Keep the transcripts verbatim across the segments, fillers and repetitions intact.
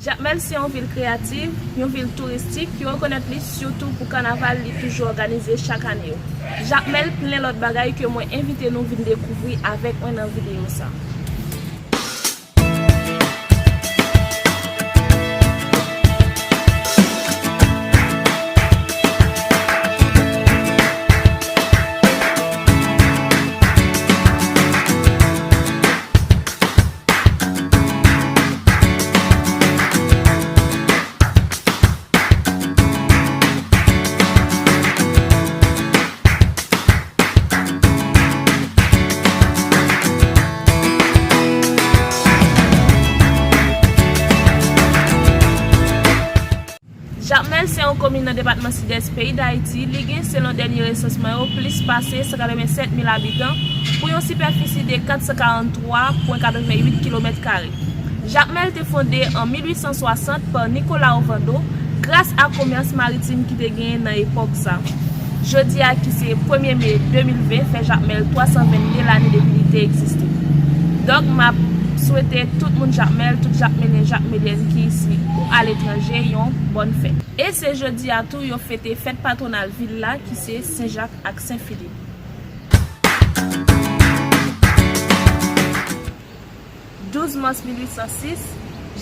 Jakmèl se yon vil kreyativ, yon vil touristik ki rekonèt li sitou pou kanaval li toujou òganize chak ane yo. Jakmèl plen lòt bagay ke mwen envite nou vin dekouvri avèk mwen nan videyo sa. Jakmèl se yon komin nan depatman Sidès peyi Dayiti. Li gen, selon dènye resansman yo, plis pase san katrevennsèt mil abitan pou yon sipèfisi de kat san karanntwa pwen katrevennuit kilomèt kare. Jakmèl te fonde an mil uit san swasant pa Nicolas Ovando gras a komès maritim ki te genyen nan epòk sa. Jodi a ki se premye me de mil ven fè Jakmèl twa san vennde lane depi li te egziste. Donk, m ap swete tout moun Jakmèl, tout Jakmelyen, Jakmelyèn ki isi ou aletranje, yon bòn fèt. E se jodi a tou yo fete fèt patwonal vil la ki se Sen Jak ak Sen Filip. Douz mas mil uit san sis,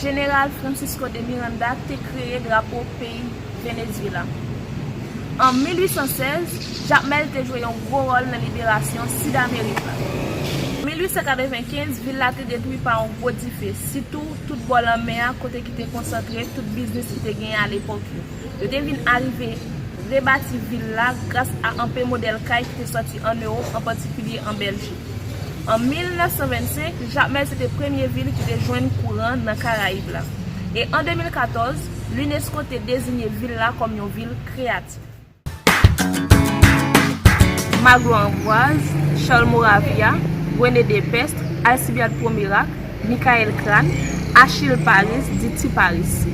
Jeneral Francisco de Miranda te kreye drapo peyi Venezuela. An mil uit san sèz, Jakmèl te jwe yon gwo wòl nan liberasyon Sid Amerik la. An mil uit san katrevenkenz, vil la te detwi pa yon gwo dife, sitou tout bò lanmè a kote ki te konsantre tout biznis ki te genyen alepòk yo. Yo te vin arive rebati vil la gras a anpe modèl kay ki te sòti ann Ewòp, an patikilye an Bèljik. An mil nèf san vennsenk, Jakmèl se te premye vil ki te jwenn kouran nan Karayib la. E an de mil katòz, l'UNESCO te deziye vil la kòm yon vil kreyatif. Magloire Ambroise, Charles Moravia, René Depestre, Alcibiade Pomerac, Michael Crane, Achille Paris, di Ti Paris.